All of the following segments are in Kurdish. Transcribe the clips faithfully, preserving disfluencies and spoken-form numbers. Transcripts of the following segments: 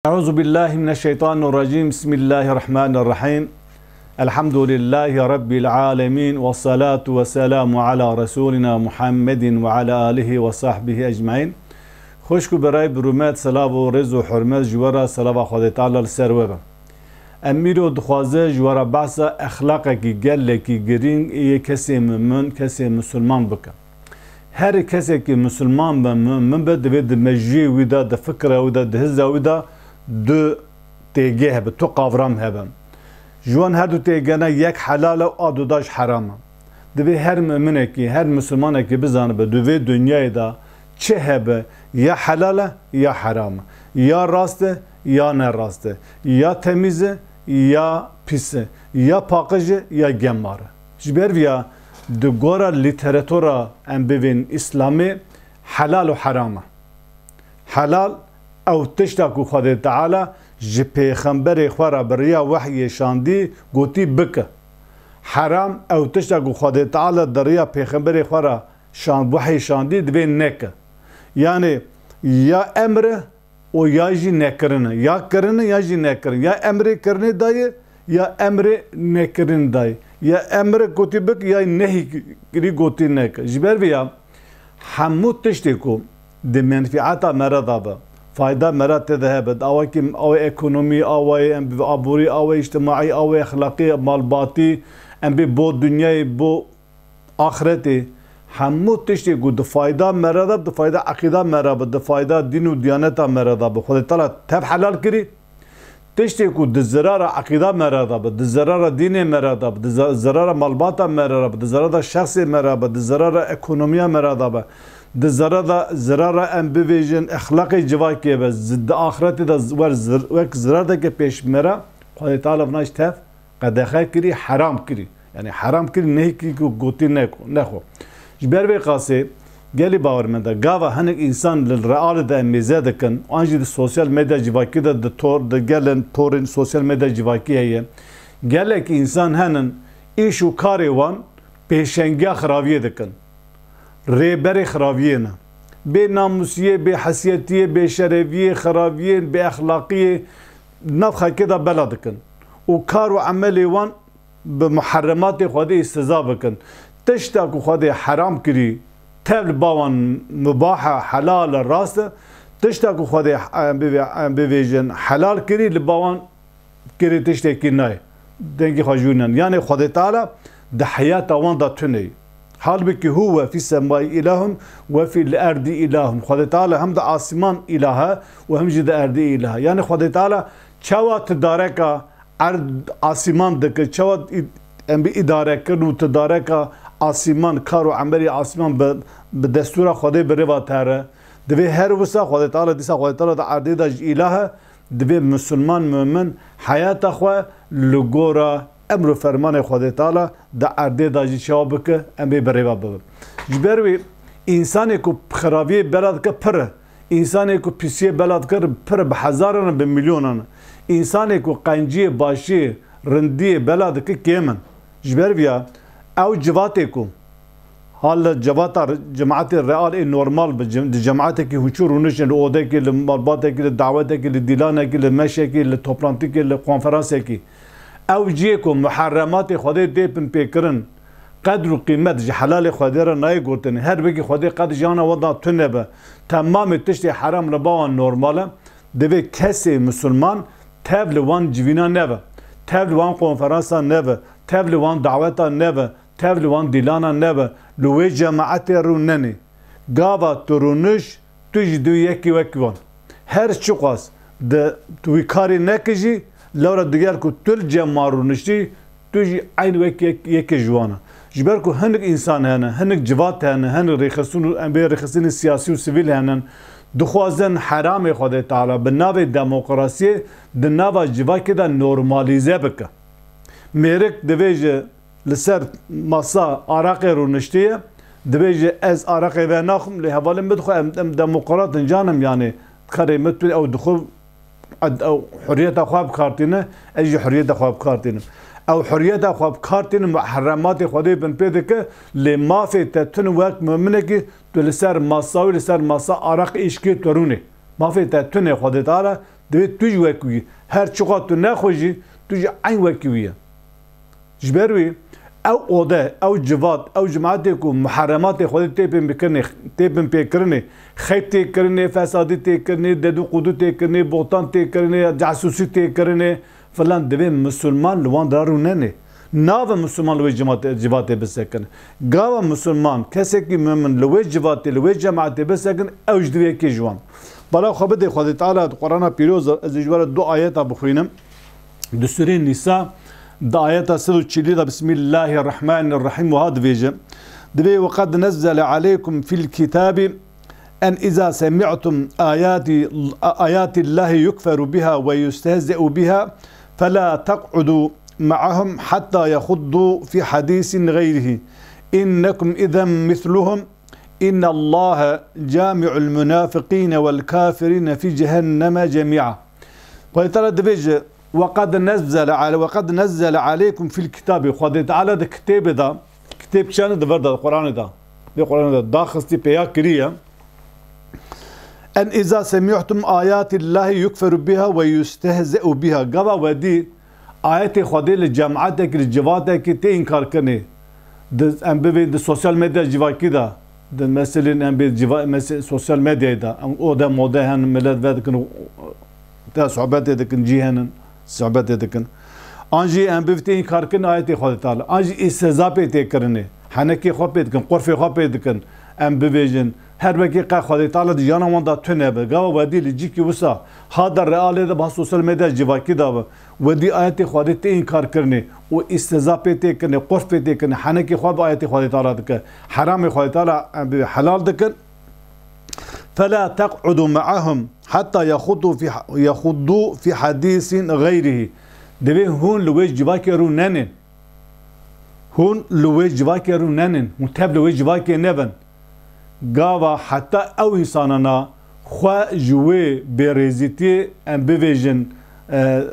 Euzu billahi mineşşeytanirracim. Bismillahirrahmanirrahim. Elhamdülillahi Rabbil alemin. Ve salatu ve selamu ala Resulina Muhammedin ve ala alihi ve sahbihi ecmain. Xwişk û birayê bi rûmet, selav û rêz û hurmet ji we re, selava Xwedê Teala li ser we be. Em îro dixwaze ji we re behsa exlaqekî gelekî girîng yê kesê mumin, kesê musulman bike. Her kesekî musulman be, mumin be, divê di mejiyê wî de, di fikra wî de, di hiza wî de du têgê hebe, tu qavram hebe. Ji wan her du têgene yek helal e û a duda ji heram e. Divê her muminekî, her musulmanekî bizanibe, di vê dinyayê de çi hebe, ya helal e, ya heram e, ya rast e, ya ne rast e, ya temîz e, ya pîs e, ya paqij e, ya gemar e. Ji ber vîya di gora lîteratura em bivên Îslamê helal û heram e. Helal ew tişta ku Xwedê Teala ji pêxemberê xwe re bi riya wehyê şandî gotî bike. Heram ew tişta ku Xwedê Teala di riya pêxemberê xwe re şan-, wehyê şandî divê neke. Yanî ya emr e û ya jî nekirin e. Ya kirin e ya jî nekirin. Ya emrê kirinê dayê ya emrê nekirin dayê. Ya emr gotî bik ya nehî kirî gotî neke. Ji ber vê ya hemû tiştê ku di menfîeta me re de be, fayda me re tê de hebe, di awakî awê ekonomî, awayê em bi aborî, awê îctimaî, awê exlaqî, malbatî, em bê bo dinyayê, bo axretê, hemû tiştê ku di fayda me re de, di fayda eqîda me re be, di fayda dîn û diyaneta me re de be, Xwedê Teala tev helal kirî. Tiştê ku di zirara eqîda me re de be, di zirara dînê me re de be, di zi-, zirara malbata me re de be, di zirara şexsê me re be, di zirara ekonomiya me re de be, di zirara, zirara em bivêjin exlaqê civakê be, zi-, di axretê de zi-, wer zir-, wek zirardeke pêş me re, Xwedê Teala vina ji tev qedexe kirî, heram kirî. Yanî heram kirî, nehî kirî ku gotî neko-, nexwe. Ji ber vê qasê gelî bawer me de gava hinek însan li realê de mêze dikin, an jî di sosyal medya civakî de, di tor, di gelên torên sosyal medya civakî heye. Gelek însan henin, îş û karê wan pêşengiya xiraviyê dikin. Rêberê xiraviyê ne. Bê namûsiyê, bê hesiyetiyê, bê şereviyê, xiraviyê, bê exlaqiyê nav xelkê de bela dikin. Û kar û emelê wan bi muherrematê Xwedê îstiza bikin. Tişta ku Xwedê heram kirî, tev li ba wan mubah e, helal e, rast e. Tişta ku Xwedê, em bivê-, em bivêjin helal kirî, li ba wan kirê tiştekî nayê. Dengê xwe ji wî nen. Yanê Xwedê Teala di heyata wan de tune ye. Halbikî hu we fî semai îlahun we fî l-erdî îlahun. Xwedê Teala hem di asîman îlah e û hem jî di erdî îlah e. Yanê Xwedê Teala çawa tidareka erd asîman dike, çawa î-, em bî îdare kirin û tidareka asîman, kar û emelê asîman bi, bi destûra Xwedê bi rê ve tere. Divê her wisa Xwedê Teala, dîsa Xwedê Teala di erdê de jî îlah e, divê misilman, mumin heyata xwe li gora emr û fermanê Xwedê Teala di erdê de jî çawa bike, em bê bi rê ve bibin. Ji ber wî, însanê ku xiraviyê bela dike pir e. Însanê ku pîsiyê bela dike pir e, bi hezaran e, bi milyonan e. Însanê ku qenciyê, başiyê, rindiyê bela dike kêm in. Ji ber viya ew civatê ku Hal li civata re-, cemaetê real ê normal bi cem-, di cemaetekî hûçû rûnişin, li odekî, li malbatekî, li dawetekî, li dîlanekî, li meşekî, li toplantikê, li konferansekî. Ew cihê ku muherrematê Xwedê tê binpêkirin, qedr û qîmet ji helalê Xwedê re nayê gotin. Her wekî Xwedê qed jiyana wan da tune be. Temamê tiştê heram li ba wan normal e. Divê kesê misilman tev li wan civîna nebe. Tev li wan konferansa nebe. Tev li wan daweta nebe. Tev li wan dîlana nebe, li wê cemaetê rû nenê. Gava tu rûniş, tu jî dû yekî wekî wan. Her çiqas di tu wî karî nekî jî, lewra digel ku tu li cem wan rûniştî, tu jî eyn wek yek-, yekê ji wan e. Ji ber ku hinek însan hene, hinek civat hene, hinek rêxistin û em bê rêxistinê siyasî û sivîl henin, dixwazin heramê Xwedê Teala bi navê demokrasiyê di nava civakê de normalîze bike. Mêrik divê ji li ser masa araqê rûniştiye, dibêje, ez araqê ve naxwim, lê hevalên min dixwe em, em demokrat in canim, yanî karê min tu ew dixwe, ed-, ew huriyeta xwe bi kar tîne, ez jî huriyeta xwe bi kar tînim. Ew huriyeta xwe bi kar tîne, muherrematê Xwedê bin pê dike, lê mafê te tune wek muminekî tu li ser masa wî, li ser masa araq îşkê tu rûnê. Mafê te tune Xwedê Teala Divê tu jî wek wî. Her çiqa tu nexwe jî, tu jî eyn wekî wî ye. Ji ber wî ew ode, ew civat, ew cimatê ku muherematê Xwedê tê bin bikirinê, tê bin pêkirinê, xeyb tê kirinê, fesadî tê kirinê, dedû qûdû tê kirinê, boxtan tê kirinê, ya casûsî tê kirinê, filan, divê misilman li wan dira rû nenê. Nave misilman li wê cimatê, civatê bisekin. Gava misilman, kesekî mumin li wê civatê, li wê cemaetê bisekin, ew ji divê yekê ji wan. Bala xwe bidê Xwedê Teala di Qur'ana Pîroz de, ez ê ji we re du ayeta bixwînim. Di Sûreyê Nîsa, di ayeta sed û çilî de, Bismillahirrahmanirrahîm, wiha dibêje. Dibê, "Ve qed nezzele aleykum fil kitabi en iza semi'tum ayati, ayatillahi yukferu biha ve yustehze'u biha, fela teq'udu ma'ahum hatta yahuddu fi hadisin gayrihi. İnnekum izen misluhum. İnnallaha cami'ul munafiqine vel kafirine fi cehenneme cemi'a." Xwedê Teala dibêje, "Ve qed nezzele ale-, ve qed nezzele aleykum fil kitabi." Xwedê Teala di kitêbê de, kitêb çi ne, di vir de, di Qur'anê de. Vê Qur'anê de daxistî, pêya kiriye. "En iza semi'tum ayatillahi yukferu biha ve yustehze'u biha." Gava wedî ayetê Xwedê li cemaetekî, li civatekî tê înkar kirinê. Di, em bivê di sosyal medya civakî de, di meselên em bê civa-, mese-, sosyal medyayê de, em ode mode hen, milet vedikin, te sohbetê dikin, cî henin, sohbetê dikin. An jî em bivê tê înkar kirin ayetê Xwedê Teala. An jî îstihza pê tê kirinê. Henekê xwe pê dikin, qurfê xwe pê dikin. Em bibêjin, her wekî qe Xwedê Teala di jiyana wan de tune be. Gava wedî li cîkî wisa ha de realê de, ha sosyal medya civakî de be. Wedî ayetê Xwedê tê înkar kirinê û îstihza pê tê kirinê, qurf pê tê kirinê, henekê xwe bi ayetê Xwedê Teala dike. Heramê Xwedê Teala, em bê, helal dikin. Fela teq'udu me'ahum hatta yahuddu fi, yahuddu fi hadisin gayrihi. Divê hûn li wê civakê rû nenên. Hûn li wê civakê rû nenên. Hûn tev li wê civakê nebin. Gava heta ew însanana xwe ji wê bêrêzîtiyê, em bivêjin, e,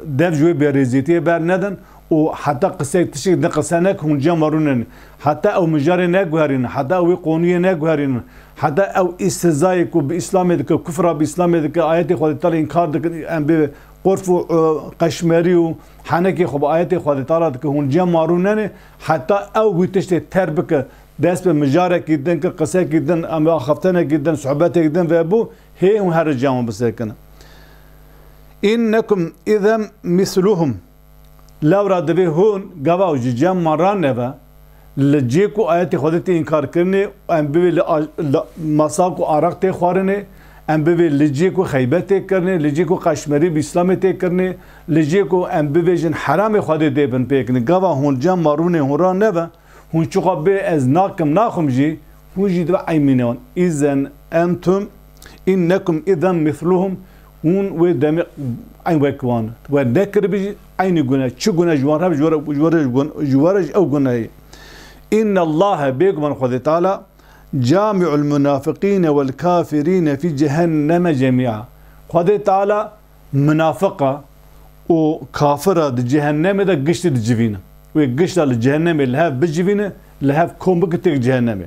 dev ji wê bêrêzîtiyê bernedin û heta qisek tiştek din qise nekin, hûn cem we rûnin. Heta ew mijarê neguherînin, heta ew wê qonûyê neguherînin, heta ew îstihzayê ku bi Îslamê dike, kufra bi Îslamê dike, ayetê Xwedê Teala înkar dikin, em bê qurf û, e, qeşmerî û henekê xwe bi ayetê Xwedê Teala dike, hûn cem we rûnenê, heta ew wî tiştê ter bike, dest bi mijarekî din kir, qisekî din, em axaftenekî din, sohbetekî din vebû, hê hûn herin cem wan bisekinin. Înnekum îzen misluhum. Lewra divê hûn, gava ji cem wan raneve, li cê ku ayetê Xwedê tê înkar kirinê, em bivê li a-, li masa ku araq tê xwarinê, em bivê li cê ku xeybet tê kirinê, li cê ku qeşmerî bi Îslamê tê kirinê, li cê ku em bivêjin heramê Xwedê tê bin pê kirinê. Gava hûn cem wan rûnê, hûn raneve, hûn çiqa bê ez nakim naxwim jî, hûn jî dibe eyn mîne wan. Îzen entum, înnekum îzen misluhum, hûn wê demê eyn wek wan. We nekiribî jî eynî gune. Çi gune ji wan hebe ji we re, ji we re, ji gun-, ji we re jî ew gune ye. Înnellahe, bêguman Xwedê Teala, cami'ul munafiqîne vel kafirîne fî cehenneme cemî'a. Xwedê Teala munafiqa û kafira di cehennemê de giştî dicivîne. Wê gişta li cehennemê li hev bicivîne, li hev kom bike têk cehennemê.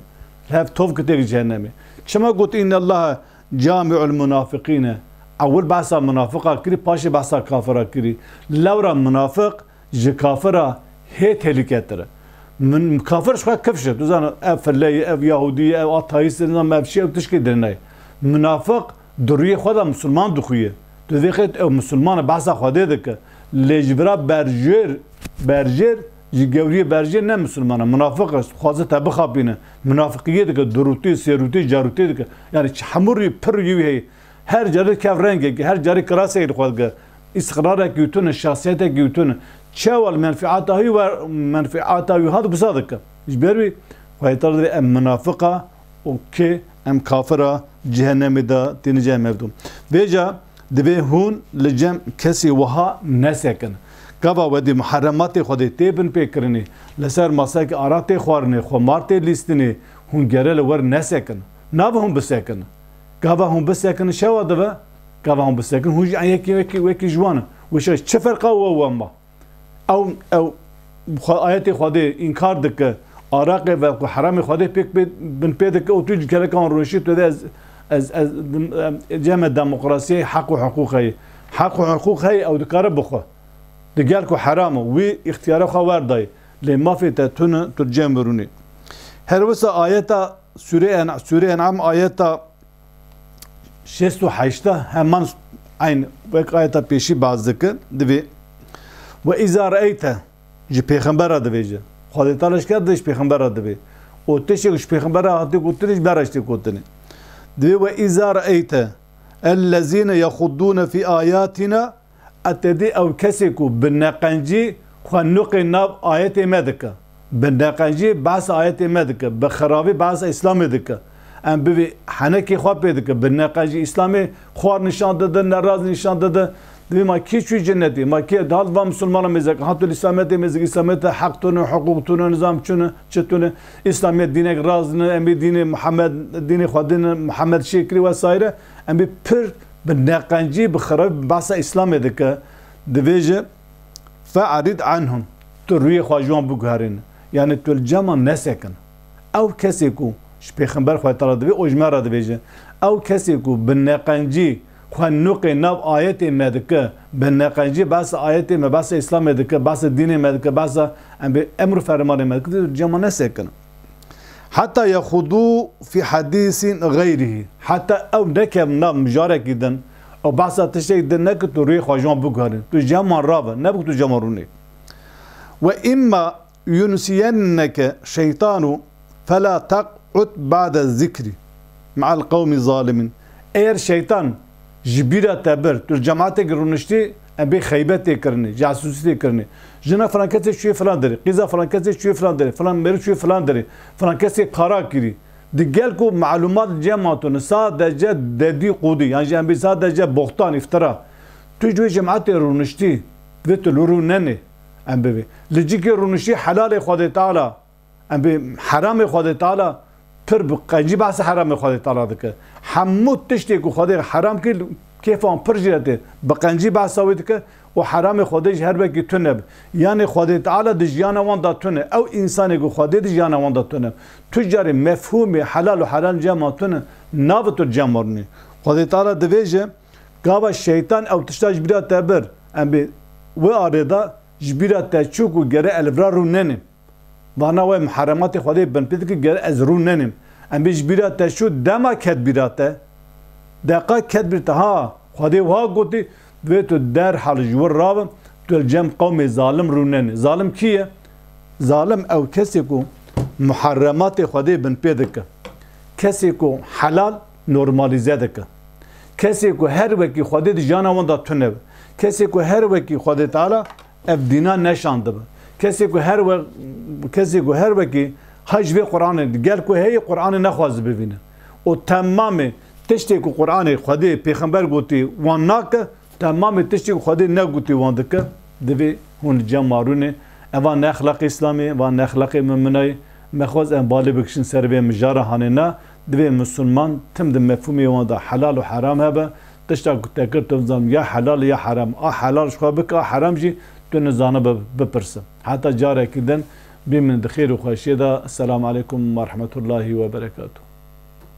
Li hev tov ke têk cehennemê. Çima got, "Înnellaha cami'ul munafiqîne"? Ewil behsa munafiqa kirî, paşê behsa kafira kirî. Lewra munafiq ji kafira hê tehlîketir e. Min, kafir ji xwe kifş e. Tu zanî, ev file ye, ev yahûdî ye, ev ateîst e, nizam ev çi, ew tişkê dirine ye. Munafiq di rûyê xwe de misilman dixuye. Tu vê qêt ew misilman e, behsa Xwedê dike. Lê ji vira berjêr, berjêr, ji gewriyê berjêr ne misilman e. Munafiq e, dixwaze te bixapîne. Munafiqiyê dike, durûtî, sêrûtî, carûtî dike. Yani çi hemû rî, pir rî wî heye. Her carê kev rengekî, her carê kirasek li xwe dike. Îstiqrarekî wî tune, şahsiyetekî wî tune. Çawa li menfiata wî wer, menfiata wî hat wisa dike. Ji ber wî Xwedê Teala divê em munafiqa û kê em kafira cehennemê de têne cem hevdû. Vêca divê hûn li cem kesî wiha nesekin. Gava wedî muherematê Xwedê tê binpêkirinê, li ser masakê araq tê xwarinê, xwemar tê lîstinê, hûn gere li wir nesekin. Nave hûn bisekin. Gava hûn bisekin, şewa dibe, gava hûn bisekin, hûn jî yekî, wekî, wekî ji wan in. Wê şeş çi ferqa we wan ma? Ew, ew xwe, ayetê Xwedê înkar dike, araqê ve ku heramê Xwedê pêk pê, bin pê dike û tu ji geleka wan rûnişî, tu de ez, ez, ez, em, cem me demokrasiyê, heq û hiqûqê. Heq û hiqûq heye, ew dikare bixwe. Digel ku heram e, wî îxtiyara xwe werdayê. Lê mafê te tune, tu cem birûnî. Her wisa ayeta Sûrê En-, Sûrê En'am ayeta şêst û heşta heman eyn wek ayeta pêşî baz dike, divê: "Ve iza re'eyte", ji pêxember re divêje. Xwedê Teala ji ke dibê, ji pêxember re divê. Û tiştek ji pêxember re hatiye gotinê, ji me re jî tê gotinê. Divê: "Ve iza re'eyte ellezîne yehuddûne fî ayâtina", e te dî ew kesê ku bi neqencî xwe nuqê nav ayetê me dike. Bi neqencî behsa ayetê me dike. Bi xirabî behsa Îslamê dike. Em bivî henekê xwe pê dike. Bi neqencî Îslamê xwar nîşan dide, neraz nîşan dide. Divê ma kî çû cennetê? Ma kî hat va misilmana mêzek? Ha tu li Îslametê mêzik, Îslamete heq tune, hiqûq tune, nizam çune, çi tune? Îslamiyet dînek rast ne, em bê dînê Muhammed, dînê Xwedê ne, Muhammed şêkirî wesaire. Em bê pir bi neqencî, bi xirabî, bi behsa Îslamê dike. Divêje: "Fe'rid anhum." Tu rûyê xwe ji wan biguherîne. Yani tu li cem wan nesekin. Ew kesê ku ji pêxember Xwedê Teala divê, û ji me re divêje. Ew kesê ku bi neqencî xwe nuqê nav ayetê me dike, bi neqencî behsa ayetê me, behsa Îslamê dike, behsa dînê me dike, behsa em bê emr û fermanê me dike, tu li cem wan nesekin. "Heta yexudû fî hedîsîn xeyrihî." Heta ew nekevin nav mijarekî din, ew behsa tiştek din neke, tu rûyê xwe ji wan biguherîn. Tu cem wan rabe, ne bi tu cem wan rûnê. "Ve imma yunsiyenneke şeytanu fela teq'ud ba'de zikri ma'al qewmi zalimin." Eger şeytan ji bîra te bir, tu li cematekî rûniştî, em bê xeybetê kirinê, casusîtê kirinê. Jina filan kesê çûyê filan derê, qîza filan kesê çûyê filan derê, filan mêrik çûyê filan derê, filan kesê kara kirî. Di gel ku malumat li cem hatûne, sadece dedî qûdî, yan jî em bê sadece boxtan, iftira. Tu ji wê cemaetê rûniştî, divê tu li rû nenê, em bivê. Li cikê rûniştî helalê Xwedê Teala, em bê heramê Xwedê Teala, pir bi qencî behsa heramê Xwedê Teala dike. Hemû tiştê ku Xwedê heram kir, kêfa wan pir jê re tê, bi qencî behsa wê dike û heramê Xwedê ji her wekî tune bi. Yanê Xwedê Teala di jiyana wan de tune. Ew însanê ku Xwedê di jiyana wan de tune. Tu carê mefhûmê helal û heram cem wan tune, nabe tu cem wan rûnî. Xwedê Teala divêje, gava şeytan ew tişta ji bîra te bir. Em bê wê arê de ji bîra te çû ku gere ez li vira rû nenêm. Vana we muherematê Xwedê bin pê dike, gere ez rû nenêm. Em bê ji bîra te çû, dema ket bîra te. Deqa ket bîra te. Ha, Xwedê wiha gotî, divê tu derhal ji wir rabe, tu li cem qewmê zalim rû nenê. Zalim kî ye? Zalim ew kesê ku muherematê Xwedê bin pê dike. Kesê ku helal normalîze dike. Kesê ku her wekî Xwedê di jiyana wan de tune be. Kesê ku her wekî Xwedê Teala ev dîna neşandibe. Kesê ku her we-, kesê ku her wekî ha ji vê Qur'anê, gel ku heye Qur'anê nexwaze bibîne. Û temamê tiştê ku Qur'anê Xwedê, pêxember gotî wan nake, temamê tiştê ku Xwedê negotî wan dike, divê hûn li cem wan rûnê. Eva ne exlaqê Îslamê, eva ne exlaqê muminayê. Me xwest em balê bikişin ser vê mijara hanê na, divê misilman tim di mefhûmê wan de helal û heram hebe. Tişta ku te kir, tu bizan ya helal ya heram. A helal ji xwe bike, a heram jî tu nizanibe bipirse. Heta carekî din bimînin di xêr û xweşiyê de. Esselamu aleykum ve rahmetullahi ve berekatuhu.